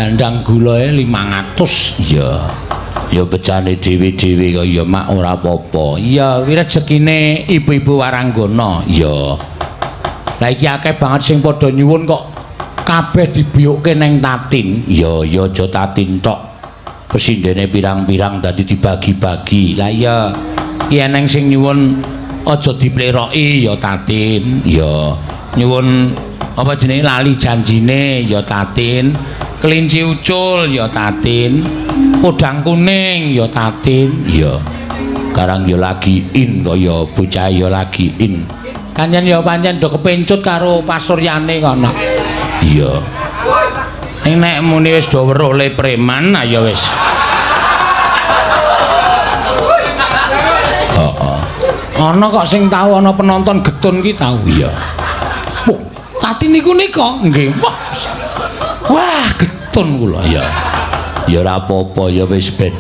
Dandang gulae 500. Iya. Ya pecane dhewe-dhewe kok ya mak ora apa-apa. Iya, kuwi rezekine ibu-ibu waranggana. Iya. Lah iki akeh banget sing padha nyuwun kok kabeh dibiyukke neng Tatin. Iya, ya aja Tatin tok. Pesindene pirang-pirang dadi dibagi-bagi. Lah iya, iki eneng sing nyuwun aja dipleroki ya Tatin. Iya. Nyuwun apa jenenge lali janjine ya Tatin. Kelinci ucul ya Tatin. Podang kuning ya Tatin. Iya. Karang ya lagi in kaya bocah ya lagi in. Kanjen ya pancen do kepencut karo pasuryane kono. Iya. Ning nek muni wis do weruh le preman ya wis. Heeh. Ana kok sing tau ana penonton getun ki tau. Iya. Wah, Tatin niku nika nggih. Wah. Wah, getun kula. Iya. Ya ora apa-apa ya wis ben.